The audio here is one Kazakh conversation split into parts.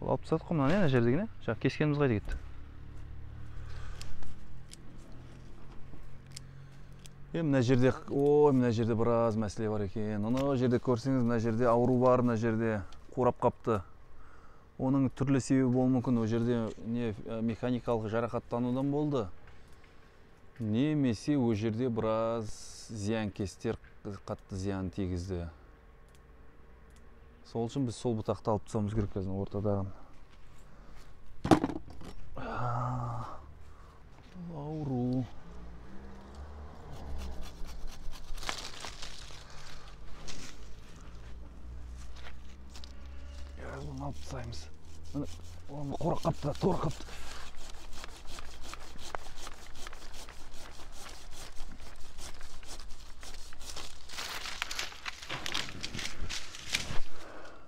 Бұл алып тастадық қой мынаны, ана жердегіні. Жаңа кескеніміз қайда кетті? Мына жерде, ой, мына жерде біраз мәселе бар екен. Ана жерде көрсеңіз, мына жерде ауру бар, мына жерде қурап қапты. Оның түрлі себебі болуы мүмкін. Ол жерде не механикалық жарақаттанудан болды, немесе ол жерде біраз зиянкестер қатты зиян тигізді. Сол үшін біз сол бұтақты алып тастауымыз керек қазір ортадағын. Ауру. Бұны алып тастаймыз. Оны қорап қапты, торы қапты.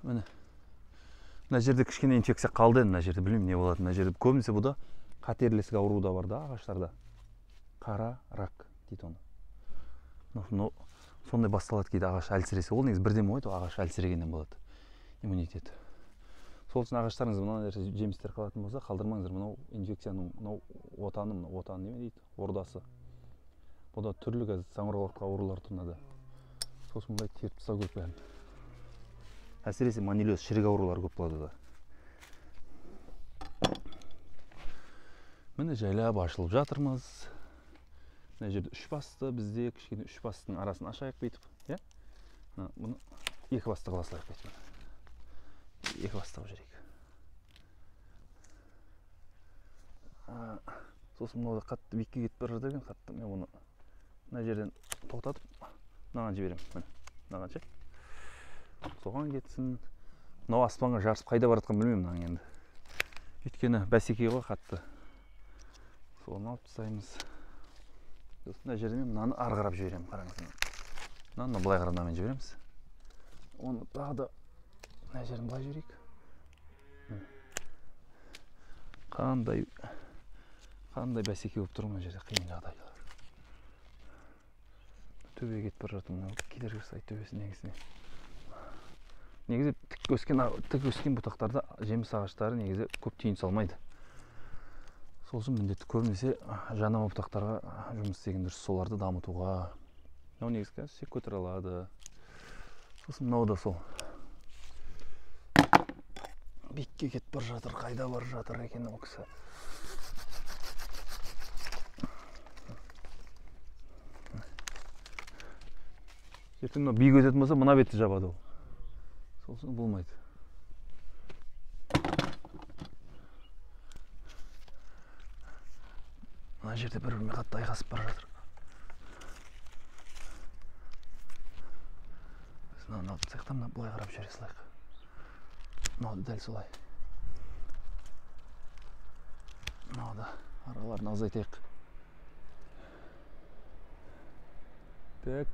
Міне. Мына жерде кішкене инфекция қалды енді, мына жерде білмеймін не болады. Мына жерде көбінесе бұда қатерлі ісік ауруы да бар да ағаштарда. Қара рак дейді оны. Но сондай басталады кейде ағаш әлсіресе. Ол негізі бірден болмайды, ол ағаш әлсірегеннен болады иммунитет. Сол үшін ағаштарыңыз мына нәрсе жемістер қалатын болса, қалдырмаңыздар. Мынау инфекцияның, мынау отаны, мынау отаны неме дейді, ордасы. Бұда түрлі қазір саңырауқұлақ аурулар туындады. Сол үшін былай теріп тастау керек бәрін. Әсіресе манилез, шірік аурулары көп болады да. Міне жайлап ашылып жатырмыз. Мына жерде үш басты, бізде кішкене үш бастың арасын ашайық бүйтіп, иә? Мына бұны екі басты қыла салайық бүйтіп. Екі басты қылып жіберейік. Сосын мынау да қатты биікке кетіп бара жатыр екен, қатты. Мен бұны мына жерден тоқтатып, мынаған жіберемін. Міне, мынаған ше. Соған кетсін. Мынау аспанға жарысып қайда бара жатқанын білмеймін мынаның енді. Өйткені бәсеке ғой қатты. Соны алып тастаймыз. Сосын мына жерден мен мынаны ары қарап жіберемін, қараңыз. Мынаны былай қарап мынамен жібереміз. Оны тағы да мына жерін былай жіберейік. Қандай бәсеке болып тұр мына жерде, қиын жағдайлар. Төбеге кетіп бара жатыр, мынау кедергі жасайды төбесі негізіне. Негізі тік өскен бұтақтарда жеміс ағаштары негізі көп түйін салмайды. Сол үшін міндетті көбінесе жанама бұтақтарға жұмыс істеген дұрыс, соларды дамытуға. Мынау негізі қазір сек көтере алады. Сосын мынау да сол. Биікке кетіп бара жатыр, қайда бара жатыр екен ол кісі. Ертең мынау биік өсетін болса, мына бетті жабады ол. Сол үшін болмайды. Мына жерде бір-бірімен қатты айқасып бара жатыр. Біз мынаны алып тастайық та, мына былай қарап жібере салайық. Мынау да дәл солай. Мынау да араларын азайтайық. Так.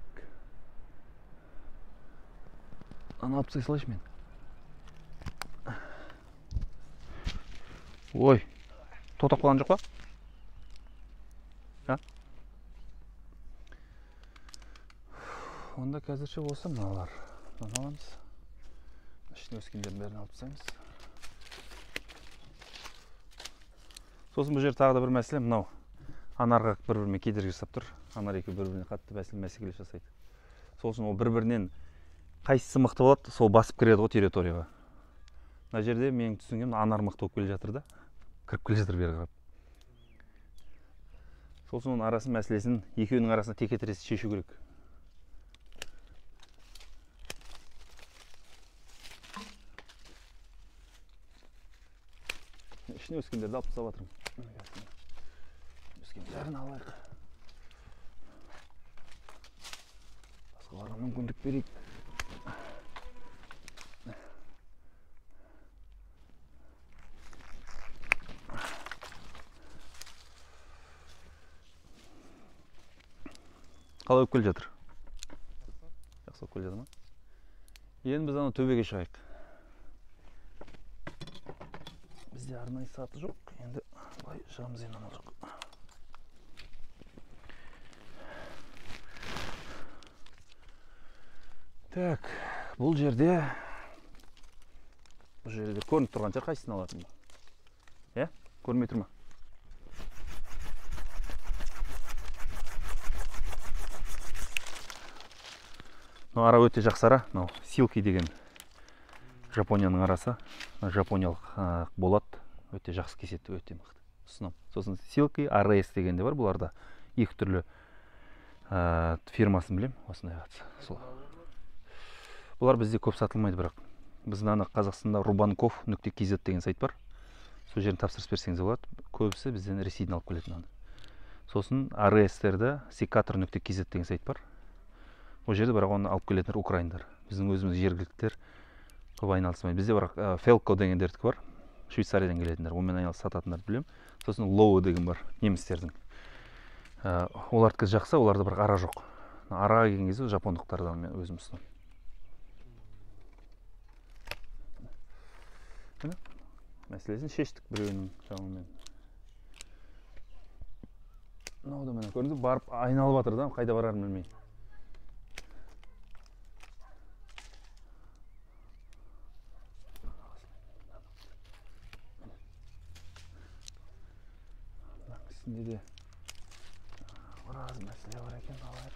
Аны алып тастай салайыншы мен. Ой, тоқтап қалған жоқ па? А? Онда қазірше болса мыналар. Мынаны аламыз. Ішіне өскендердің бәрін алып тастаймыз. Сосын бұл жер тағы да бір мәселе, мынау анарға бір-бірімен кедергі жасап тұр. Анар екеуі бір-біріне қатты мәселе жасайды. Сол үшін ол бір-бірінен қайсысы мықты болады, сол басып кіреді ғой территорияға. Мына жерде менің түсінгенім анар мықты болып келе жатыр да, кіріп келе жатыр бері қарап. Сол үшін оның арасын мәселесін екеуінің арасында текетірес шешу керек. Ішіне өскендерді алып тастап жатырмын. Өскендерін алайық. Басқаларға мүмкіндік берейік. Қалай болып келе жатыр? Жақсы болып келе жатыр ма? Енді біз ана төбеге шығайық. Бізде арнайы саты жоқ, енді былай шығамыз енді амал жоқ. Так, бұл жерде Бұл жерде көрініп тұрған шығар, қайсысын алатынын. Иә? Көрінбей тұр ма? Мынау ара өте жақсы ара. Мынау Силки деген Жапонияның арасы. Мына жапониялық болат, өте жақсы кеседі, өте мықты. Ұсынамын. Сосын Силки, АРС деген де бар. Бұларда екі түрлі фирмасын білем. Осындай қатысы. Сол. Бұлар бізде көп сатылмайды бірақ. Біздің ана Қазақстанда rubankov.kz деген сайт бар. Сол жерден тапсырыс берсеңіз болады. Көбісі бізден Ресейден алып келетін аны. Сосын АРС-терді sekator.kz деген сайт бар. Ол жерде бірақ оны алып келетіндер украиндар. Біздің өзіміз жергіліктер көп айналыспайды. Бізде бірақ Felco дегендердікі бар. Швейцариядан келетіндер. Онымен айналысып сататындарды білемін. Сосын Lowe деген бар, немістердің. Олардікі жақсы, оларда бірақ ара жоқ. Араға келген кезде жапондықтардан мен өзім ұсынамын. Міне, мәселесін шештік біреуінің шамамен. Мынау да міне көрдіңіз, барып айналып жатыр да, қайда барарын білмей. Мынаның үстінде де біраз мәселе бар екен, алайық.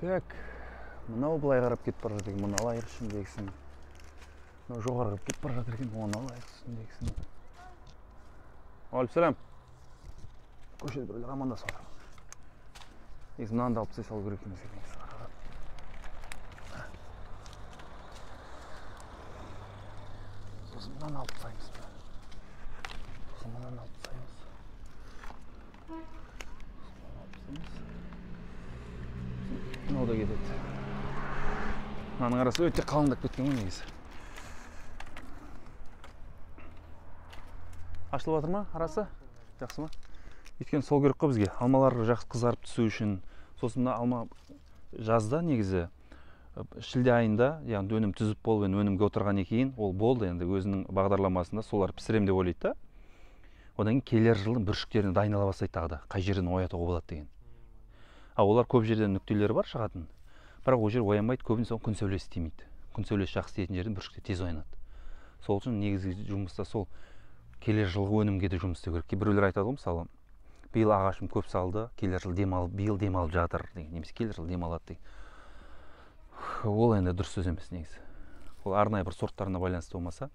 Так, мынау былай қарап кетіп бара жатыр екен, мұны алайық ішіндегісін. Мынау жоғары қарап кетіп бара жатыр екен, оны алайық ішіндегісін. Уағалейкум. Көшеде біреулер амандасып жатыр. Негізі мынаны да алып тастай салу керек емес екен. Сосын мынаны алып тастаймыз. Сосын мынаны алып тастаймыз. Сосын мынаны алып тастаймыз. Мынау да кетеді. Мынаның арасы өте қалыңдап кеткен ғой негізі. Ашылып жатыр ма арасы? Жақсы ма? Өйткені сол керек қой бізге. Алмалар жақсы қызарып түсу үшін. Сосын мына алма жазда негізі шілде айында, яғни өнім түзіп болып, енді өнімге отырғаннан кейін ол болды енді өзінің бағдарламасында солар пісірем деп ойлайды да. Одан кейін келер жылдың бүршіктеріне дайындала бастайды тағы да. Қай жерден оятуға болады деген. А олар көп жерден нүктелері бар шығатын. Бірақ ол жер оянбайды, көбінесе күн сәулесі тимейді. Күн сәулесі жақсы тиетін жерден бүршіктер тез оянады. Сол үшін негізгі жұмыста сол келер жылғы өнімге де жұмыс істеу керек. Кейбіреулер айтады ғой, мысалы, биыл ағашым көп салды, келер жыл демалып, биыл демалып жатыр деген, немесе келер жыл демалады деген. Ол енді дұрыс сөз емес негізі. Ол арнайы бір сорттарына байланысты болмаса,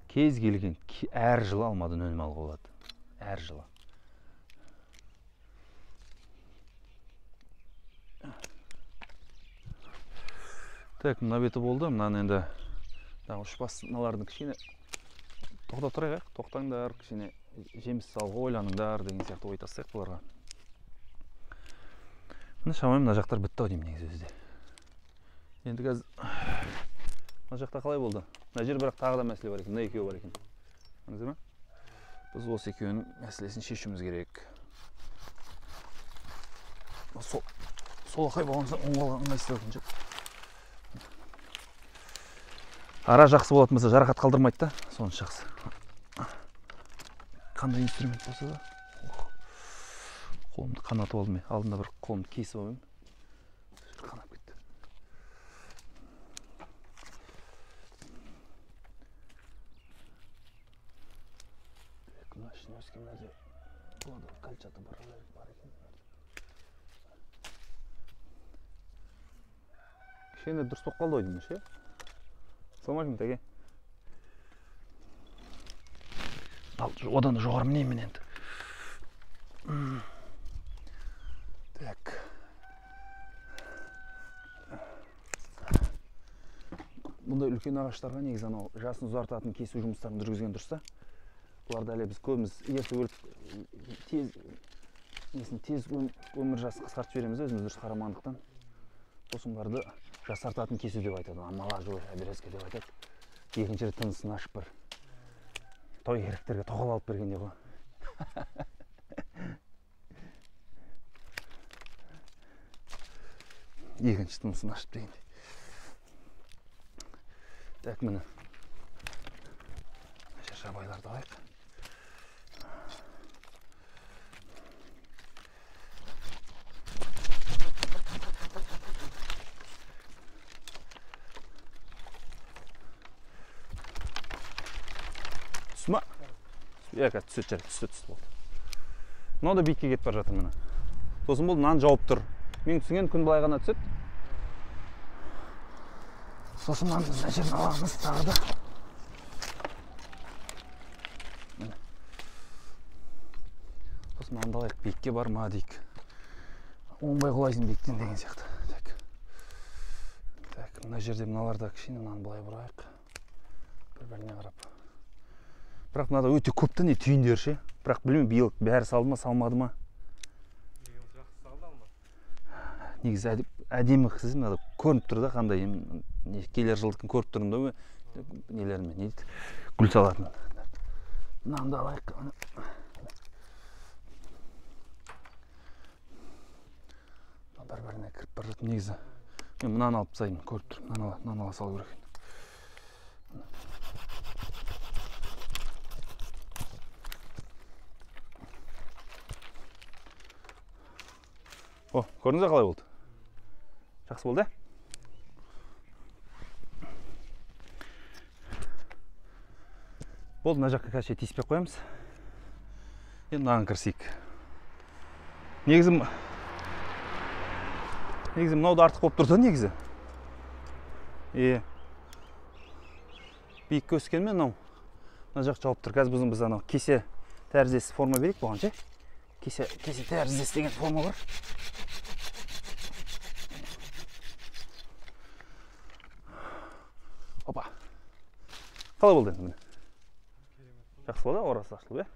кез келген әр жылы алмадан өнім алуға болады. Әр жылы. Так, мына беті болды. Мынаны енді үш бас мыналардың кішкене тоқтап тұрайық, тоқтаңдар, кішкене жеміс салуға ойланыңдар деген сияқты ой тастайық бұларға. Міне шамамен мына жақтар бітті ау деймін негізі өзі де. Енді қазір мына жақта қалай болды? Мына жер бірақ тағы да мәселе бар екен, мына екеуі бар екен. Көрдіңіздер ме? Біз осы екеуінің мәселесін шешуіміз керек. Солақай болған соң оңға ыңғайсыз екен жер. Ара жақсы болатын болса жарақат қалдырмайды да, сонысы жақсы. Қандай инструмент болса да. Қолымды қанатып алдым мен. Алдында бір қолымды кесіп алып едім. Қанап кетті. Так, мына ішіне өскен мына жер. Бұларда кольчата бар екен. Кішкене дұрыс болып қалды ғой деймін ше. Саламалейкум, тәке. Ал, одан да жоғары мінемін енді. Так. Бұндай үлкен ағаштарға негізі анау жасын ұзартатын кесу жұмыстарын жүргізген дұрыс та. Бұларды әлі біз көбіміз ерте өліп тез несін тез өмір жасын қысқартып жібереміз өзіміз дұрыс қарамағандықтан. Сосын бұларды жасартатын кесу деп айтады, омолаживающая обрезка деп айтады. Екінші рет тынысын ашып бір той еріктерге тоқал алып бергенде ғой. Екінші тынысын ашып дегендей. Так, міне. Жабайларды алайық. Түсті ма? Иә, қазір түседі, жарайды, түсті болды. Мынау да биікке кетіп бара жатыр міне. Сосын бұл мынаны жауып тұр. Мен түсінген күн былай ғана түседі. Сосын мынаны мына жерін аламыз тағы да. Міне. Сосын мынаны алайық, биікке барма дейік. Оңбай құлайсың биіктен деген сияқты. Так. Так, мына жерде мыналар да кішкене, мынаны былай бұрайық. Бір-біріне қарап. Бірақ мынада өте көп та не түйіндер ше. Бірақ білмеймін, биыл бәрі салды ма, салмады ма? Негізі әдемі қыз, мынада көрініп тұр да қандай, келер жылдікін көріп тұрмын да, нелерімен, не дейді, гүл салатын. Мынаны да алайық. Бір-біріне кіріп бара жатыр негізі. Мен мынаны алып тастаймын, көріп тұрмын, мынаны ала салу керек. О, көрдіңіз қалай болды? Жақсы болды, ә? Болды, мына жаққа қазір тиіспей қоямыз. Енді мынаған кірісейік. Негізі мынау да артық болып тұр да негізі. Биікке өскенмен мынау мына жақ жауып тұр. Қазір біз анау кесе тәріздес форма берейік бұған ше. Кесе тәріздес деген форма бар. Опа. Қалай болды енді міне? Жақсы болды, орасы ашылып, иә?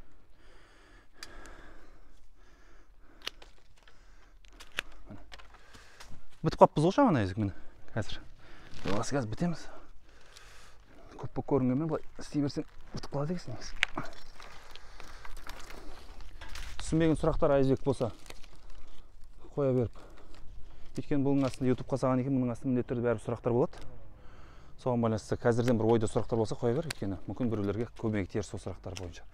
Бітіп қаппыз ғой шаманы Айзек, міне. Қазір. Осы қазір бітеміз. Көп болып көрінгенмен былай істей берсең бітіп қалады екенсің негізі. Түсінбеген сұрақтар Айзек болса қоя беріп. Өйткені бұның астында YouTube-қа салған екен, бұның астында міндетті түрде бәрібір сұрақтар болады. Соған байланысты қазірден бір ойда сұрақтар болса қоя бер, өйткені мүмкін біреулерге көмегі тиер сол сұрақтар бойынша.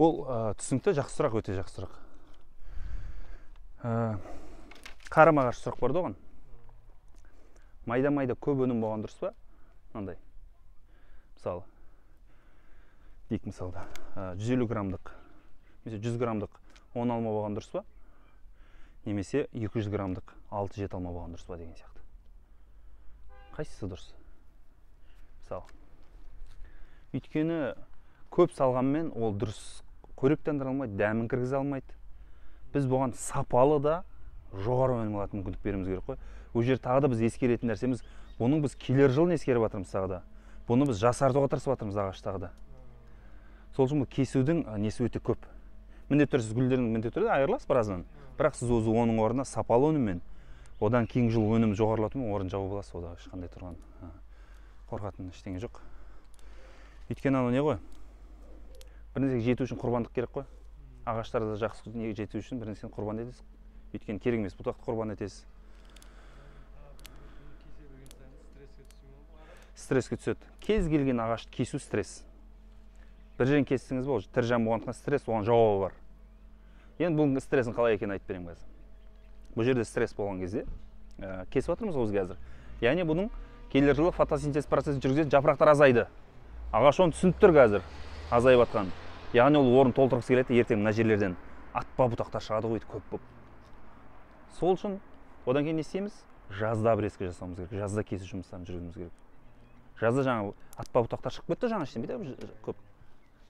Ол түсінікті, жақсы сұрақ, өте жақсы сұрақ. Қарама-қарсы сұрақ бар да оған. Майда-майда көп өнім болған дұрыс па? Мынандай. Мысалы, дейік мысалда, 150 граммдық, немесе 100 граммдық 10 алма болған дұрыс па? Немесе 200 граммдық 6-7 алма болған дұрыс па деген сияқты. Қайсысы дұрыс? Мысалы, өйткені көп салғанмен ол дұрыс қоректендіре алмайды, дәмін кіргізе алмайды. Біз бұған сапалы да жоғары өнім алатын мүмкіндік беруіміз керек қой. Ол жер тағы да біз ескеретін нәрсеміз, бұның біз келер жылын ескеріп жатырмыз тағы да. Бұны біз жасартуға тырысып жатырмыз ағаш тағы да. Сол үшін бұл кесудің несі өте көп. Міндетті түрде сіз гүлдердің міндетті түрде айырыласыз біразынан. Бірақ сіз өзі оның орнына сапалы өніммен, одан кейінгі жыл өнім жоғарылатумен орын жауып аласыз. Ода ешқандай тұрған қорқатын ештеңе жоқ. Өйткені анау не ғой? Бір нәрсеге жету үшін құрбандық керек қой. Ағаштарда жақсы неге жету үшін бір нәрсені құрбан етесіз. Өйткені керек емес бұтақты құрбан етесіз. Стресске түседі. Кез келген ағашты кесу стресс. Бір жерін кестіңіз бе, ол тірі жан болғандықтан стресс, оған жауабы бар. Енді бұл стрессін қалай екенін айтып беремін қазір. Бұл жерде стресс болған кезде кесіп жатырмыз ғой біз қазір. Яғни бұның келер жылы фотосинтез процесін жүргізетін жапырақтар азайды. Ағаш оны түсініп тұр қазір, азайып жатқанын. Яғни ол орын толтырғысы келеді, ертең мына жерлерден атпа бұтақтар шығады ғой көп болып. Сол үшін одан кейін не істейміз? Жазда обрезка жасауымыз керек, жазда кесу жұмыстарын жүргізуіміз керек. Жазда жаңа атпа бұтақтар шығып кетті жаңа іштен, бүйтіп көп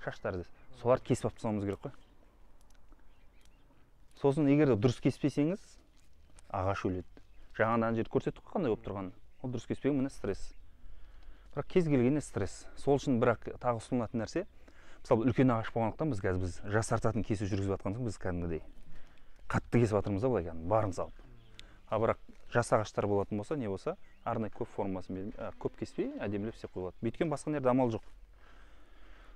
шаштар. Соларды кесіп алып тастауымыз керек қой. Сосын егер де дұрыс кеспесеңіз, ағаш өледі. Жаңа ана жерді көрсеттік қой қандай болып тұрғанын. Ол дұрыс кеспеген міне стресс. Бірақ кез келгенде стресс. Сол үшін бірақ тағы ұсынылатын нәрсе, мысалы үлкен ағаш болғандықтан біз қазір біз жасартатын кесу жүргізіп жатқан соң біз кәдімгідей қатты кесіп жатырмыз да былай кәдімгі барын салып. А бірақ жас ағаштар болатын болса, не болса, арнайы көп формасын көп кеспей, әдемілеп істеп қойылады. Өйткені басқа жерде амал жоқ.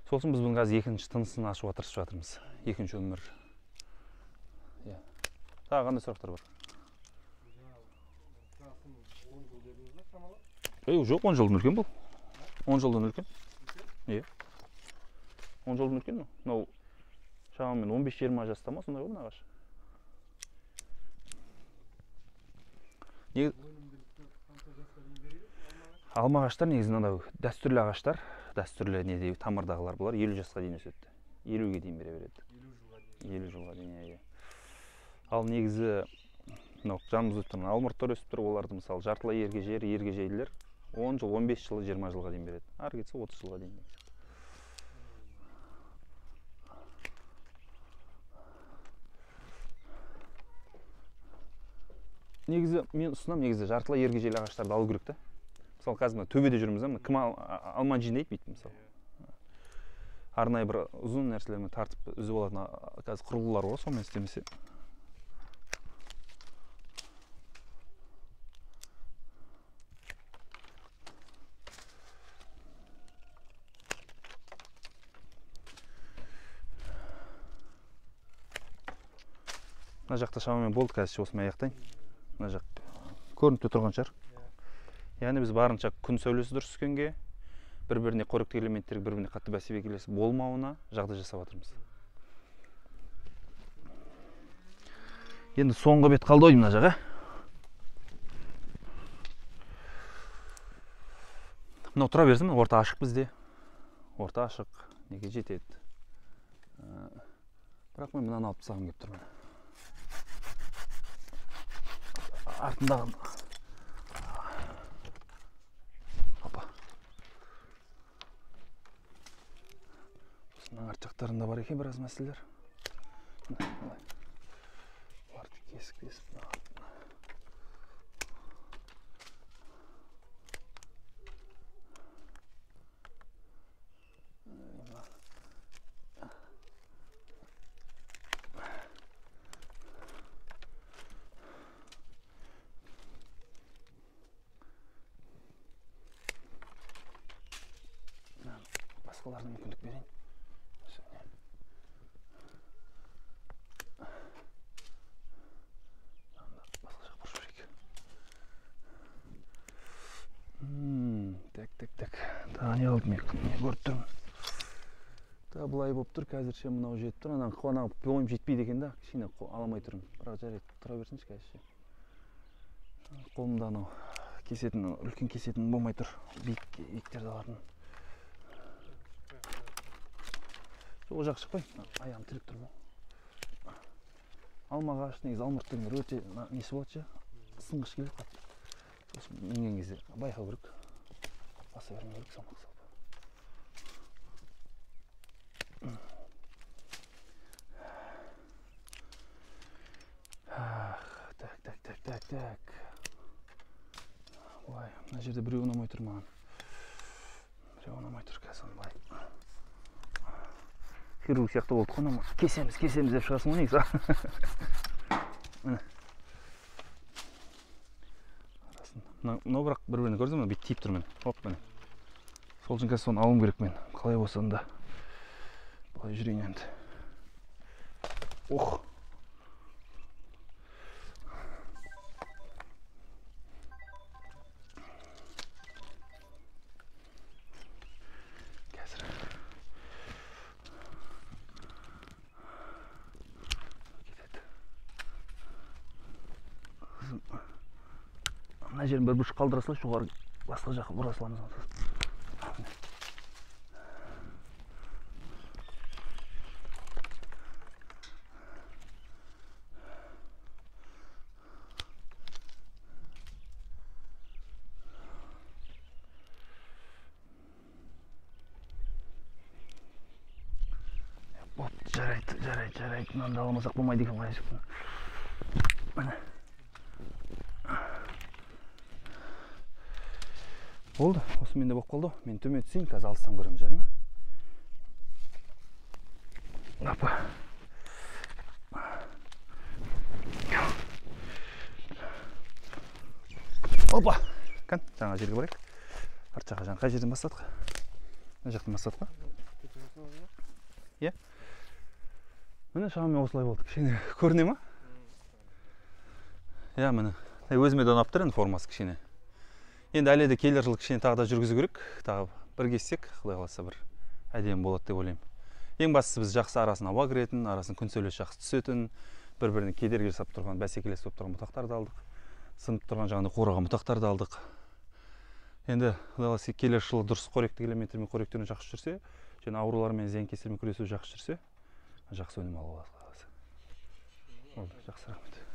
Сосын біз бұның қазір екінші тынысын ашуға тырысып жатырмыз. Екінші өмір. Иә. Тағы қандай сұрақтар бар? Жоқ, 10 жылдың үлкен бұл. 10 жылдан үлкен. Иә. 10 жылдан үлкен. Мынау шамамен 15-20 жаста ма, сондай ғой мына ағаш. Алма ағаштар негізі мынау дәстүрлі ағаштар, дәстүрлі неде тамырдағылар бұлар 50 жасқа дейін өседі. 50-ге дейін бере береді. 50 жылға дейін, иә. Ал негізі мынау жанымызда өсіп тұрған алмұрттар өсіп тұр, оларды мысалы жартылай ергежейлер, ергежейлілер 10 жыл, 15 жыл, 20 жылға дейін береді. Ары кетсе 30 жылға дейін. Негізі мен ұсынамын, негізі жартылай ергежейлі ағаштарды алу керек та. Мысалы қазір мына төбеде жүрміз, мына кім алма жинайды бүйтіп мысалы. Арнайы бір ұзын нәрселермен тартып үзіп алатын қазір құрылғылар бар, сонымен істемесе. Мына жақта шамамен болды, қазір осымен аяқтайын. Мына жақ көрініп те тұрған шығар. Яғни біз барынша күн сәулесі дұрыс түскенге, бір-біріне қоректі элементтер бір-біріне қатты бәсекелес болмауына жағдай жасап жатырмыз. Енді соңғы бет қалды ғой мына жақ, ә? Мынау тұра берсін, орта ашық бізде. Орта ашық, неге жетеді. Бірақ мен мынаны алып тастағым келіп тұр міне. Артындағы опа. Осының арт жақтарында бар екен біраз мәселелер. Оларды кесіп-кесіп. Басқаларына мүмкіндік берейін. Басқа жаққа бұрып жіберейік. Так, так, так. Тағы не қалды, мен не көріп тұрмын. Тағы былай болып тұр, қазірше мынау жетіп тұр. Анан қуана бойым жетпейді екен да, кішкене ала алмай тұрмын. Бірақ жарайды, тұра берсінші қазірше. Қолымда анау кесетін, үлкен кесетін болмай тұр. Биіктерді алатын. Ол жақ шықпай, аяғым тіреп тұр ғой. Алма ағаш негізі алмұрт дегендер өте несі болады ше, сынғыш келеді қатты. Сосын мінген кезде байқау керек, баса бермеу керек, салмақ салып. Так, так, так, так, так. Былай, мына жерде біреу ұнамай тұр маған. Біреу ұнамай тұр, қазір былай. Хирург сияқты болдық қой, анау кесеміз, кесеміз деп шығасың ғой негізі. Міне. Арасында. Мынау бірақ бір-біріне көрдіңіз бе, бүйтіп тиіп тұр міне. Оп, міне. Сол үшін қазір соны алуым керек мен. Қалай болса да. Былай жүрейін енді. Ох. Мына жерін бір бұрыш қалдыра салайық, жоғары басқа жаққа бұра саламыз. Бопты, жарайды, жарайды, жарайды. Мынаны да алмасақ болмайды екен ғой. Міне. Болды, осымен де болып қалды. Мен төмен түсейін, қазір алыстан көреміз, жарай ма? Опа. Опа! Кән, жаңа жерге барайық. Арт жаққа жаңа қай жерден бастадық? Мына жақтан бастадық па? Иә, міне, шамамен осылай болды. Кішкене көріне ма? Иә, міне, өзіме де ұнап тұр енді формасы кішкене. Енді әлі де келер жылы кішкене тағы да жүргізу керек. Тағы бір кессек, құдай қаласа, бір әдемі болады деп ойлаймын. Ең бастысы, біз жақсы арасына ауа кіретін, арасына күн сәулесі жақсы түсетін, бір біріне кедергі жасап тұрған, бәсекелес болып тұрған бұтақтарды алдық, сынып тұрған, жаңағыдай қураған бұтақтарды алдық. Енді құдай қаласа, келесі жылы дұрыс қоректік элементтермен қоректену жақсы жүрсе және аурулармен, зиянкестермен күресу жақсы жүрсе, жақсы өнім алуға болады, құдай қаласа. Болды, жақсы, рахмет.